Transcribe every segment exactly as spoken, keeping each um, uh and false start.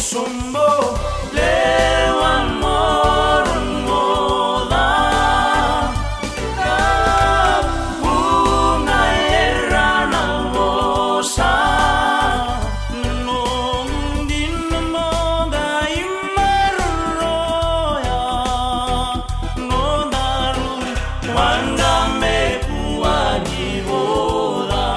Sobo lewa moro moda. Ka vunga era na vosa. Nomu dina moda i maroroya. Nodaru wanda me kua ni voda.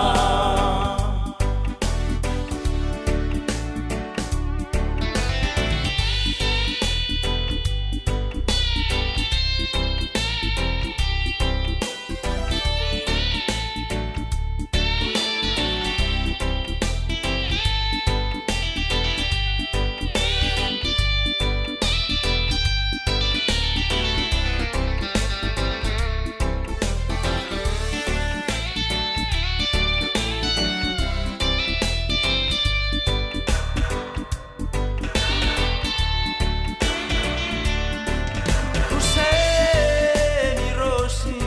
Useni rosi,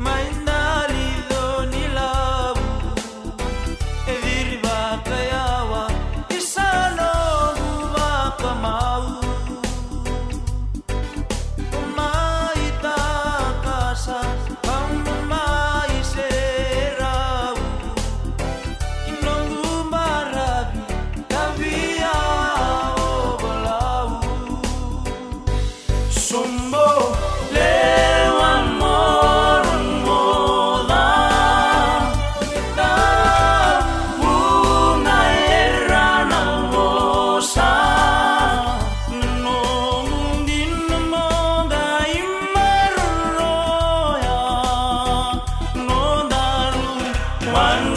mai dalido ni lavu. E ciri vakayawa, isa noqu vakamau. Mai takasa, mai serau. I noqu baravi, tavia o Valau. Sobo lewa moro moda. Ka vunga era na vosa. Nomu dina moda i maroroya. Nodaru wanda